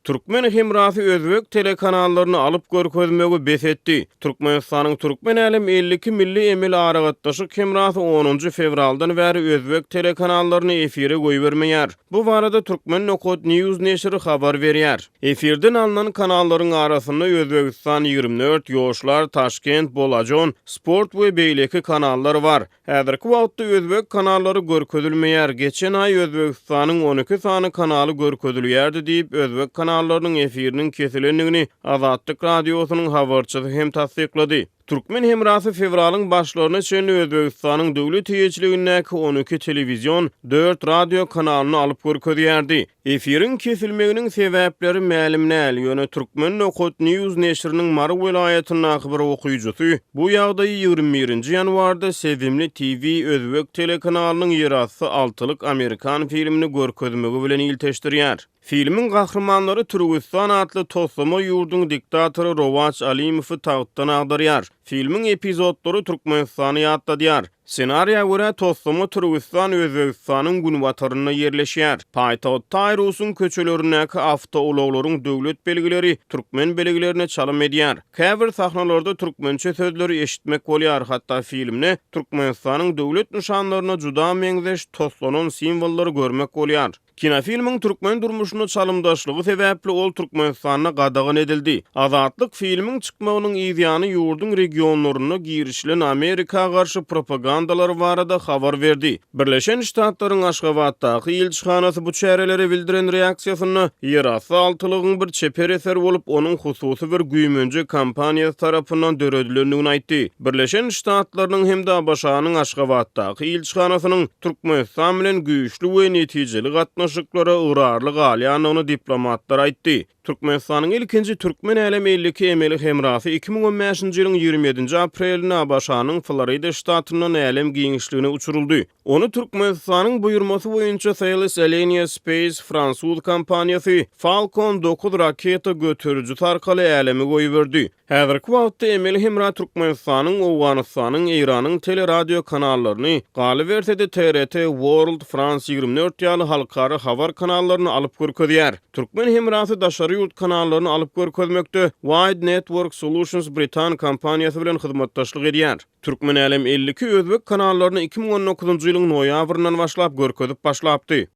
Türkmen hemrasy özbek telekanallaryny alyp görkezmegi bes etdi. Türkmenistanyň Türkmen älem 52 milli emeli aragatnaşyk hemrasy onunjy fewraldan bäri özbek telekanallaryny efire goýbermeýär. Bu barada Turkmen Nokat News neşiri habar berýär. Efirden alnan kanallaryň arasynda Özbegistan 24, Ýoşlar, Taşkent, Bolajon, Sport we beýleki kanallar bar. Häzirki wagtda özbek kanallary görkezilmeýär. Geçen aý Özbegistanyň 12 sany kanaly görkezilýärdi diýip, özbek kanallarynyň efiriniň kesilendigini Azatlyk Radiosynyň habarçysy hem tassyklady. Türkmen hemrasy fewralyň başlaryna çenli Özbegistanyň döwlet eýeçiligindäki 12 telewizion, dört radio kanalyny alyp görkezýärdi. Efiriň kesilmeginiň sebäpleri mälim däl, ýöne Turkmen Nokat News neşiriniň Mary welaýatyndaky bir okyjysy bu ýagdaýy 21-nji ýanwarda Sevimli TV özbek telekanalynyň ýerasty altylyk amerikan filmini görkezmegi bilen ilteşdirýär. Filmiň gahrymanlary Türgüstan atly toslama ýurduň diktatory Rowaç Alimowy tagtdan agdarýar. Filmiň epizodlary Türkmenistany ýatladýar. Ssenariýa görä, toslama Türgüstan Özbegistanyň günbatarynda ýerleşýär. Paýtagt Taýrusyň köçelerindäki awtoulaglaryň döwlet belgileri türkmen belgilerine çalym edýär. Käbir sahnalarda türkmençe sözleri eşitmek bolýar, hatda filmde Türkmenistanyň döwlet nyşanlaryna juda meňzeş toslanan simwollary görmek bolýar. Kinofilmiň türkmen durmuşyna çalymdaşlygy sebäpli ol Türkmenistanda gadagan edildi. Azatlyk filmiň çykmagynyň yzýany ýurduň regionlarynda girişilen Amerika garşy propagandalar barada habar berdi. Birleşen Ştatlaryň Aşgabatdaky ilçihanasy bu çärelere bildiren reaksiýasynda ýerasty altylygyň bir çeper eser bolup, onuň hususy bir güýmenje kompaniýasy tarapyndan döredilendigini aýtdy. Birleşen Ştatlarynyň hem-de ABŞ-nyň Aşgabatdaky ilçihanasynyň Türkmenistan bilen güýçli we netijeli gatnaşyklara ygrarly galýandygyny diplomatlar aýtdy. Türkmenistanyň ilkinji Türkmen älem 52 emeli hemrasy 2015-nji ýylyň 27-nji aprelinde ABŞ-nyň Florida ştatyndan älem giňişligine uçuryldy. Ony Türkmenistanyň buýurmasy boýunça Thales Alenia Space fransuz kompaniýasy Falcon 9 raketa göterijisi arkaly äleme goýberdi. Häzirki wagtda emeli hemra Türkmenistanyň, Owganystanyň, Eýranyň teleradio kanallaryny, galyberse-de TRT World, France 24 ýaly halkara habar kanallaryny alyp görkezýär. Türkmen hemrasy daşary ýurt kanallaryny alyp görkezmekde Wide Network Solutions britan kompaniýasy bilen hyzmatdaşlyk edýär. Türkmen Älem 52 özbek kanallaryny 2019-njy ýylyň noýabryndan başlap görkezip başlapdy.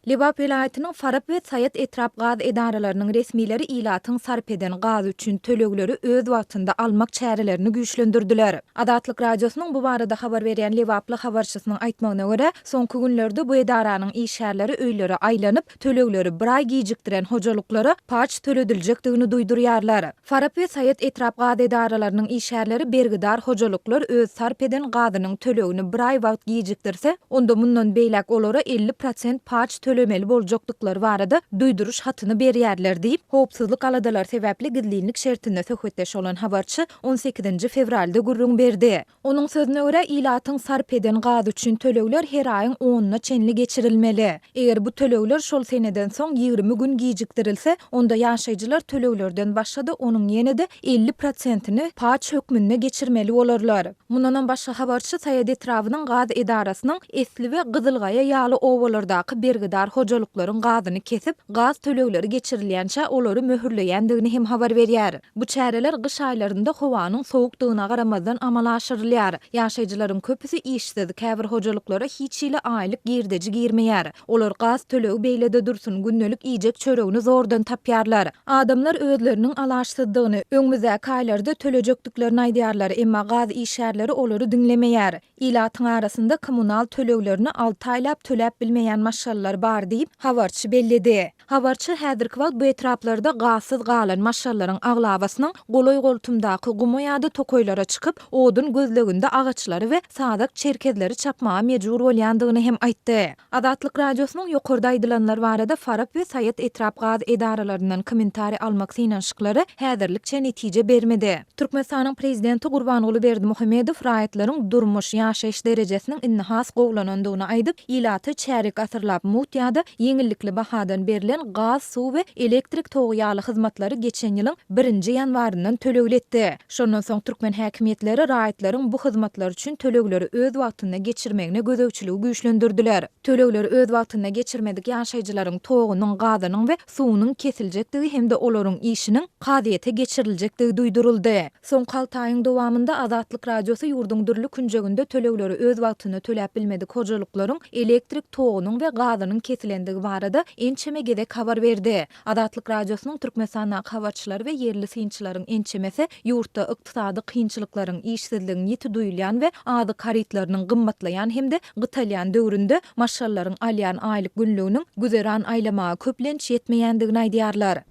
Lebap welaýatynyň Farap we Saýat etrap gaz edaralarynyň resmileri ilatyň sarp eden gazy üçin tölegleri öz wagtynda almak çärelerini güýçlendirdiler. Azatlyk Radiosynyň bu barada habar berýän lebaply habarçysynyň aýtmagyna görä, soňky günlerde bu edaranyň işgärleri öýlere aýlanyp, tölegleri bir aý gijikdiren hojalyklara paç tölediljekdigini duýdurýarlar. Farap we Saýat etrap gaz edaralarynyň işgärleri bergidar hojalyklar öz sarp eden gazynyň tölegini bir aý wagt gijikdirse, onda mundan beýläk olara 50 prosent paç tölemeli boljakdyklary barada duýduryş hatyny berýärler diýip, howpsuzlyk aladalary sebäpli gizlinlik şertinde söhbetdeş bolan habarçy on sekizinji fewralda gürrüň berdi. Onuň sözüne görä, ilatyň sarp eden gazy üçin tölegler her aýyň onuna çenli geçirilmeli. Eger bu tölegler şol seneden soň 20 gün gijikdirilse, onda ýaşaýjylar töleglerden başga-da onuň ýene-de 50 prosentini paç hökmünde geçirmeli bolarlar. Mundanam başga habarçy Saýat etrabynyň gaz edarasynyň Esli we Gyzylgaýa ýaly obalardaky bergidar hojalyklaryň gazyny kesip, gaz tölegleri geçirilýänçä olary möhürleýändigini hem habar berýär. Bu çäreler gyş aýlarynda howanyň sowukdygyna garamazdan amala aşyrylýar. Ýaşaýjylaryň köpüsi işsiz, käbir hojalyklara hiç hili aýlyk girdeji girmeýär. Olar gaz tölegi beýle-de dursun, gündelik iýjek çöregini zordan tapýarlar. Adamlar özleriniň alaçsyzdygyny, öňümizdäki aýlarda tölejekdiklerini aýdýarlar, emma gaz işgärleri olary diňlemeýär. Ilatyň arasynda kommunal töleglerini alty aýlap töläp bilmeýän maşgalalar bar diýip, habarçy belledi. Habarçy häzirki wagt bu etraplarda gazsyz galan maşgalalaryň aglabasynyň golaý-goltumdaky guma ýa-da tokaýlara çykyp, odun gözleginde agaçlary we sazak çerkezleri çapmaga mejbur bolýandygyny hem aýtdy. Azatlyk Radiosynyň ýokarda aýdylanlar barada Farap we Saýat etrap gaz edaralaryndan kommentariý almak synanyşyklary häzirlikçe netije bermedi. Türkmenistanyň prezidenti Gurbanguly Berdimuhamedow raýatlaryň durmuş, ýaşaýyş derejesiniň indi has gowulanandygyny aýdyp, ilaty çärýek asyrlap mugt ýaşaýyş. ýa-da ýeňillikli bahadan berlen gaz, suw we elektrik togy ýaly hyzmatlary geçen ýylyň birinji ýanwaryndan tölegli etdi. Şondan soň türkmen häkimiýetleri raýatlaryň bu hyzmatlar üçin tölegleri öz wagtynda geçirmegine gözegçiligi güýçlendirdiler. Tölegleri öz wagtynda geçirmedik ýaşaýjylaryň togunyň, gazynyň we suwunyň kesiljekdigi hem-de olaryň işiniň kazyýete geçiriljekdigi duýduryldy. Soňky alty aýyň dowamynda Azatlyk Radiosy ýurduň dürli künjeginde tölegleri öz wagtynda töläp bilmedik hojalyklaryň elektrik togunyň we gazynyň kesilendigi barada ençeme gezek habar berdi. Azatlyk Radiosynyň Türkmenistandaky habarçylary we ýerli synçylaryň ençemesi ýurtda ykdysady kynçylyklaryň, işsizligiň ýiti duýulýan we azyk harytlarynyň gymmatlaýan hem-de gytalýan döwründe maşgalalaryň alýan aýlyk günlüginiň güzeran aýlamaga köplenç ýetmeýändigini aýdýarlar.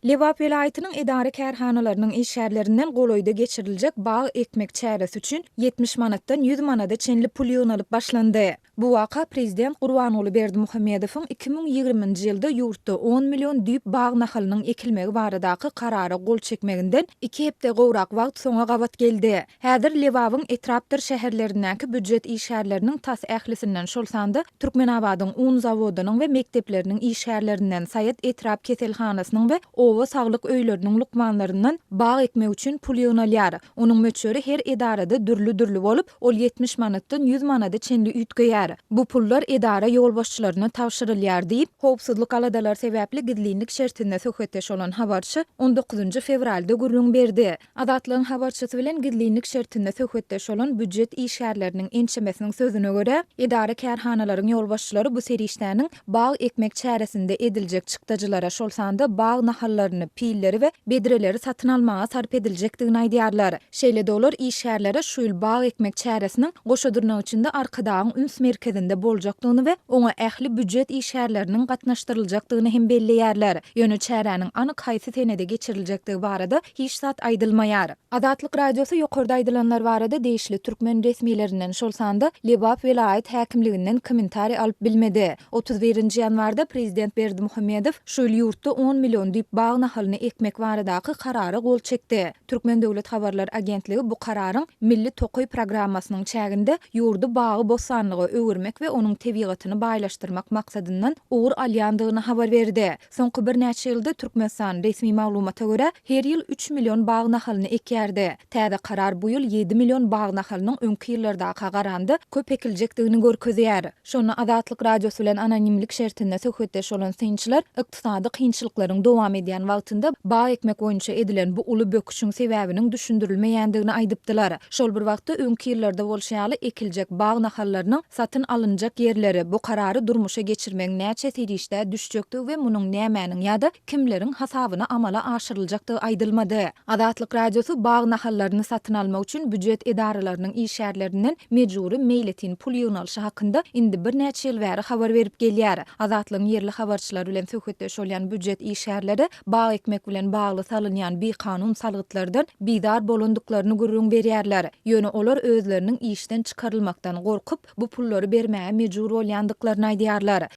Lebap welaýatynyň edara-kärhanalarynyň işgärlerinden golaýda geçiriljek bag ekmek çäresi üçin 70 manatdan 100 manada çenli pul ýygnalyp başlandy. Bu waka prezident Gurbanguly Berdimuhamedowyň 2020-nji ýylda ýurtda on million düýp bag nahalynyň ekilmegi baradaky Karara gol çekmeginden iki hepde gowrak wagt soňa gabat geldi. Häzir Lebabyň etrapdyr şäherlerindäki býujet işgärleriniň tas ählisinden, şol sanda Türkmenabadyň un zawodynyň we mekdepleriniň işgärlerinden, Saýat etrap keselhanasynyň we oba saglyk öýleriniň lukmanlaryndan bag ekmek üçin pul ýygnalýar. Onuň möçberi her edarada dürli-dürli bolup, ol 70 manatdan 100 manada çenli üýtgeýär. Bu pullar edara ýolbaşçylaryna tabşyrylýar diýip, howpsuzlyk aladalary sebäpli gizlinlik şertinde söhbetdeş bolan habarçy on dokuzynjy fewralda gürrüň berdi. Azatlygyň habarçysy bilen gizlinlik şertinde söhbetdeş bolan býujet işgärleriniň ençemesiniň sözüne görä, edara-kärhanalaryň ýolbaşçylary bu serişdäniň bag ekmek çäresinde ediljek çykdajylara, şol sanda bag nahallaryny, pilleri we bedreleri satyn almaga sarp ediljekdigini aýdýarlar. Şeýle-de olar işgärlere şu ýyl bag ekmek çäresiniň goşa dyrnak içinde Arkadagyň üns merkezinde boljakdygyny we oňa ähli býujet işgärleriniň gatnaşdyryljakdygyny hem belleýärler. Ýöne çäräniň anyk haýsy senede geçiriljekdigi barada hiç zat aýdylmaýar. Azatlyk Radiosy ýokarda aýdylanlar barada degişli türkmen resmilerinden, şol sanda Lebap welaýat häkimliginden kommentariý alyp bilmedi. 31 nji ýanwarda prezident Berdimuhamedow şu ýyl ýurtda on million düýp bag nahalyny ekmek baradaky Karara gol çekdi. Türkmen döwlet habarlar agentligi bu Kararyň Milli tokaý programmasynyň çäginde ýurdy bagy-bossanlyga öwürmek we onuň tebigatyny baýlaşdyrmak maksadyndan ugur alýandygyny habar berdi. Soňky birnäçe ýylda Türkmenistan, resmi maglumata görä, her ýyl üç million bag nahalyny ekýärdi. Täze karar bu ýyl ýedi million bag nahalynyň öňki ýyllardaka garanda köp ekiljekdigini görkezýär. Şonda Azatlyk Radiosy bilen anonimlik şertinde söhbetdeş bolan synçylar ykdysady kynçylyklaryň dowam edýän wagtynda bag ekmek boýunça edilen bu uly böküşiň sebäbiniň düşündirilmeýändigini aýdypdylar. Şol bir wagtda, öňki ýyllarda bolşy ýaly, ekiljek bag nahallarynyň satyn alynjak ýerleri, bu karary durmuşa geçirmegiň näçe serişdä düşjekdigi we munuň nämäniň ýa-da kimleriň hasabyna amala aşyryljakdygy aýdylmady. Azatlyk Radiosy bag nahallaryny satyn almak üçin býujet edaralarynyň işgärlerinden mejbury meýletin pul ýygnalyşy hakynda indi birnäçe ýyl bäri habar berip gelýär. Azatlygyň ýerli habarçylary bilen söhbetdeş bolýan býujet işgärleri bag ekmek bilen bagly salynýan bikanun salgytlardan bizar bolandyklaryny gürrüň berýärler. Ýöne olar özleriniň işden çykarylmakdan gorkup, bu pullary bermäge mejbur bolýandyklaryny aýdýarlar.